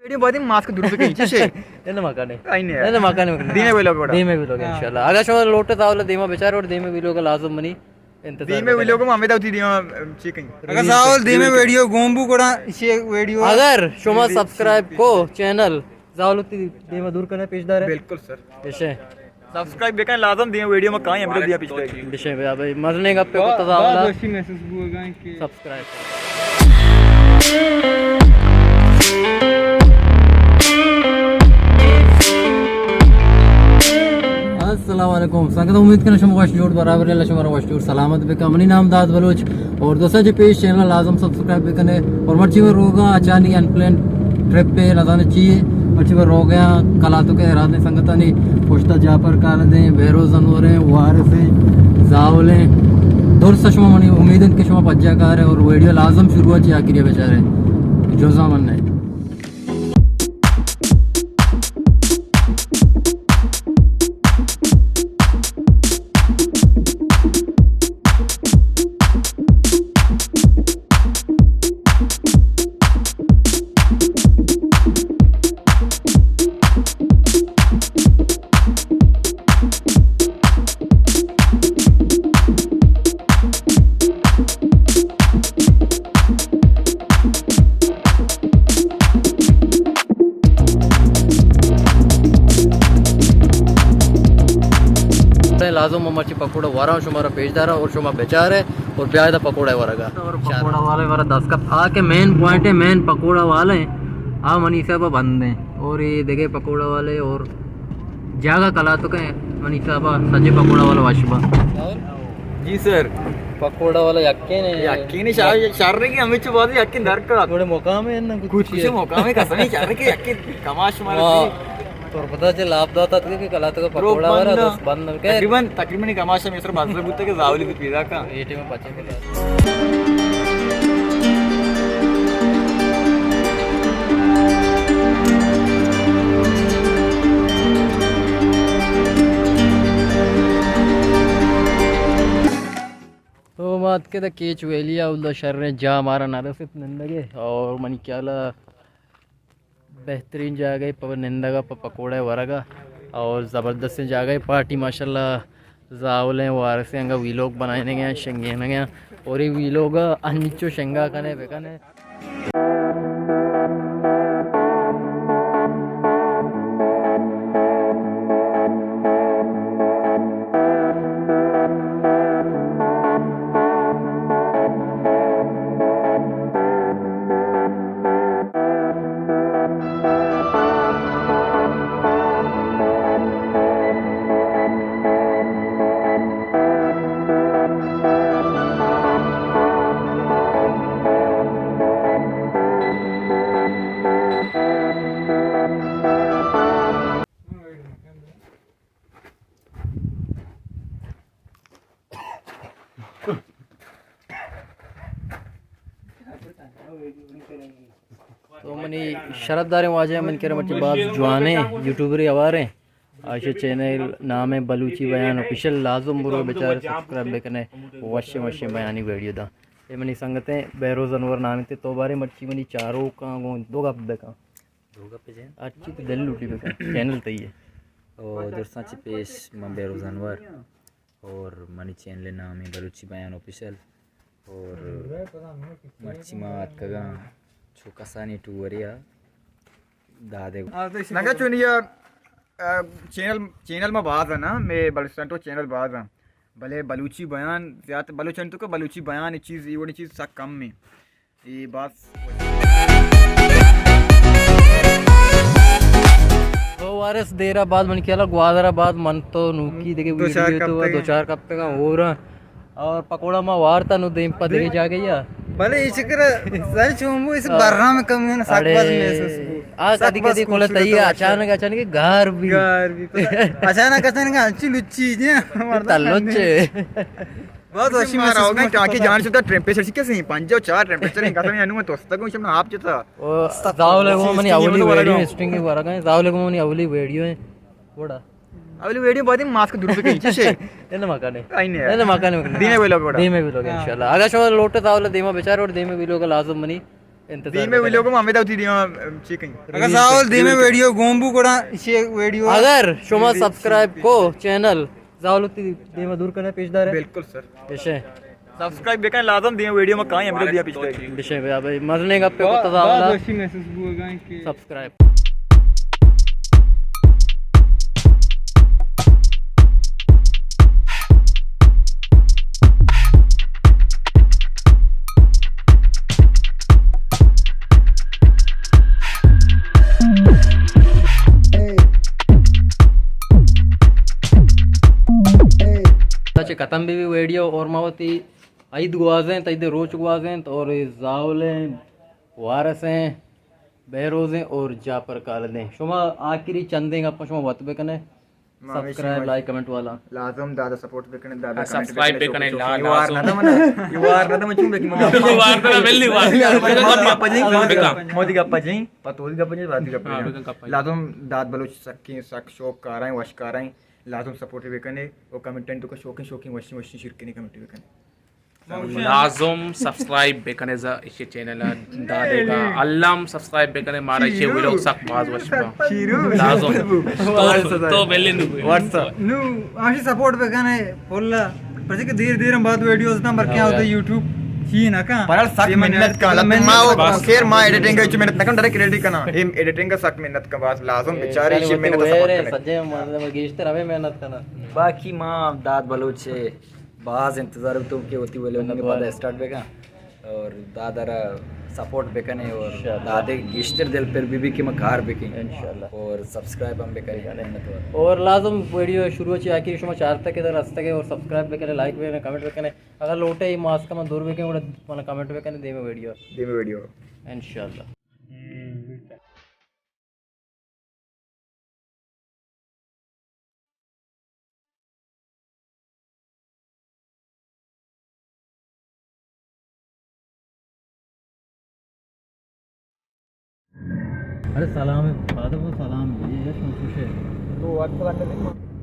ویڈیو بعد ماسک درست کہیں، چی شے؟ اے نہ مکانے۔ آئی نے۔ اے نہ مکانے، مکانے۔ دیمے ویلوگ وڑا۔ دیمے ویلوگ، ہاں۔ انشاءاللہ۔ اگر شما لوٹے تاولے دیمے بچار اور دیمے ویلوگ لازم منی انتظار دیمے ویلوگ۔ ما ہمیں داوتی دیما چی کہیں۔ اگر زاول دیمے ویڈیو گومبو گڑا، اسی ویڈیو۔ اگر شما سبسکرائب کو چینل، زاول تی دیما دور کنے پیش دارے۔ بالکل سر۔ ایشے۔ سبسکرائب بکن لازم، دیم ویڈیو ما کائیں ہمیں دیا پیش کریں۔ بشے بھائی، مزنے گپے کو تزاولا۔ بہت اچھی محسوس ہوا گا کہ سبسکرائب۔ السلام علیکم سنگت، امید کناں شما وش جوڑ برابر، اللہ شما را وش جوڑ سلامت بکا۔ منی نام داد بلوچ اور دوستاں چہ پیش چینل لازم سبسکرائب بکنے۔ اور مرچی میں روگا اچانی انپلین ٹرپ پہ نزانے چی ہے۔ مرچی میں روگا کلاتو کے ارادے سنگتانی پشتا جاپر کار دیں، بیروز انوریں، وارثیں، زاولیں۔ درست شما منی امید انت کہ شما پجا کارے اور ویڈیو لازم شروع چی آخری بچارے۔ جزا من نے۔ لازم ما مرچی پکوڑا وراں شما را پیش داراں اور شما بچارے اور بیا ادا پکوڑا ورگا۔ اور پکوڑا والے ورا دس کا تھا کہ مین پوائنٹ ہے، مین پکوڑا والے آ منی حساب بند ہیں اور یہ دیکھے پکوڑا والے اور جاگہ کلاتو کے منی حساب سجے پکوڑا والا واشبا۔ جی سر۔ پکوڑا والا یقین ہے۔ یقین ہے، شر، شر کی ہمیں چو بازی یقین در کا۔ تھوڑے مقام ہے نا، کچھ کچھ مقام ہے، قسم ہے، شر کی یقین کماش مارا۔ تو پتہ چل آپ داتا کہ کلاتو کا پکوڑا والا بند۔ دوست بند کے۔ تقریباً، تقریباً کماش میں سر بازی بوتے کہ زاولی بھی پیدا کا۔ یہ ٹائم بچے۔ تو ما اتکے دا کیچ ویلی ءَ، اودا شریں جاہ مارا نہ رسیت نندگے، اور منی خیال ءَ بہترین جاگہے پہ نندگ ءَ، پہ پکوڑہ ورگ ءَ، اور زبردستیں جاگہے۔ پارٹی ماشاءاللہ زاولیں وارثیں انگا ویلوگ بنائینگ ءَ، شنگینگ ءَ، اور اے ویلوگ ءَ انچو شنگا کنے بکنے۔ تو منی شرف داریں واجہ، من کرا مرچی باز جوانیں یوٹیوبرے ہواریں، آشے چینل نام ہے بلوچی بیان آفیشل، لازم برو بچار سبسکرائب بکنے، وشیں وشیں بیانی ویڈیو دا۔ اے منی سنگتیں بہروز انور نام تے، تو بارے مرچی منی چاروکاں گوں دو گپ بکن۔ دو گپ جن۔ ہرچی تو دل لوٹی بکن، چینل تئی ہے۔ او درساں چی پیش من بہروز انور۔ اور منی چینل نام ہے بلوچی بیان آفیشل۔ اور مرچی ما اتکگاں چو کسانی ٹوریا دادے۔ نگا چونیا، آ، چینل، چینل ما باز ہے نا، میں بلوچستان تو چینل باز ہیں۔ بلے بلوچی بیان زیات بلوچن تو کہ بلوچی بیان چیز، یہ وڑی چیز سک کم ہے۔ اے بس۔ تو وارث دیرا بعد من کیا گوادر بعد من تو نوکی دیگه دو چار ویڈیو تو کپے دو چار کپے کا ہو رہا۔ اور پکوڑا ما وارتا نو دیم پا دیگه جا گئی ہے۔ بلے یہ چکر سر چومو اس برا میں کم ہے نا، سک اڑے، بس محسوس کو۔ آ سک کدی بس کدی کولے خوبصورت تئی ہے۔ اچانک، اچانک گار بھی۔ گار بھی پتہ۔ اچانک، اچانک انچی لچی جی۔ تلوچے۔ بہت وشی مارا ہوگا، ٹانکی جان چکا، ٹیمپریچر سی کسی پنجاہ و چار ٹیمپریچر ہے، قسم انو میں توستا کو شم آپ جتا۔ او، زاولے گو منی اولی ویڈیو اسٹنگ ورگا ہے، زاولے گو منی اولی ویڈیو ہے۔ وڑا۔ اولی ویڈیو بعد ماسک درست کہیں، چی شے؟ اے نہ مکانے۔ آئی نے۔ اے نہ مکانے، مکانے۔ دیمے ویلوگ وڑا۔ دیمے ویلوگ، ہاں۔ انشاءاللہ۔ اگر شما لوٹے زاولے دیما بچار اور دیمے ویلوگ لازم منی انتظار دیمے بکنے۔ ویڈیو کو ہمیں داوتی دیما چیکنگ۔ اگر زاول دیمے ویڈیو گومبو گڑا اسی ویڈیو اگر شما سبسکرائب کو چینل زاول تی دیما دور کرنے پیش دارے۔ بالکل سر۔ بشے۔ سبسکرائب بکن لازم، دیمے ویڈیو میں کائیں ہمیں دیا پیش دے۔ بشے بھائی، مزنے گپے کو تزا والا۔ سبسکرائب۔ چہ ختم بی بی ویڈیو اور ما وتی عید گوازینت، عید روچ گوازینت اور اے زاولیں وارسیں بہروزیں اور جعفر کالدیں۔ شما آخری چندیں گپاں شما وت بکنے۔ ما ہمیشہ سبسکرائب، لائک، کمنٹ والا۔ لازم دادا سپورٹ بکنے، دادا ہاں، کمنٹ سبسکرائب بکنے، بکنے، شوق، شوق، لازم۔ وار نہ دمنا، وار نہ دم چون بکی ما۔ وار نہ دم، ملی وار۔ موتی گپا جائیں، موتی گپا جائیں، پتوی گپا جائیں، باتی گپا ہاں، جائیں۔ بکن گپا جائیں۔ لازم داد بلوچ سکیں، سک شوق کارائیں، وش کارائیں، لازم سپورٹ بکنے، او کمنٹن تو کا شوقیں، شوقیں، وشیں، وشیں شرکنے کمنٹ بکنے۔ لازم سبسکرائب بکنے زا ایشی چینل دادے گا۔ الم سبسکرائب بکنے، مارا ایشی ویلوگ سک باز وش با۔ لازم۔ تو، تو بلے نو۔ WhatsApp. نو، آشی سپورٹ بکنے، پھلا۔ پرچہ کہ دیر دیر ہم بعد ویڈیوز تاں بر کیا ہوتا یوٹیوب چی نہ کن۔ پر سک محنت کن، لگتا ما خیر ما ایڈیٹنگ اچ محنت نہ کن، ڈائریکٹ ایڈیٹ کنا۔ ایم ایڈیٹنگ کا سک محنت کن، باز لازم بیچارے ایشی محنت سپورٹ کنے۔ سجے مردم گیشتر ہمیں محنت کنا۔ باقی ما داد بلوچ باز انتظار تو کہ وتی ویلوگ پدا اسٹارٹ بکن اور دادا را سپورٹ بکنے اور انشاءاللہ۔ دادے گیشتر دل پر بی بی کہ ما کار بکیں۔ انشاءاللہ۔ اور سبسکرائب ہم بکنے۔ بکنے۔ منت وار۔ اور لازم ویڈیو شروع چی آخری شما چار تک ادھر ہستے اور سبسکرائب بکنے، لائک بکنے، کمنٹ بکنے۔ اگر لوٹے ای ماسک من دور بکنے، گڑا من کمنٹ بکنے دیمے ویڈیو۔ دیمے ویڈیو۔ انشاءاللہ۔ ارے سلام، پادو سلام، یہ شما خوش ہے؟ تو وقت رکھ دے۔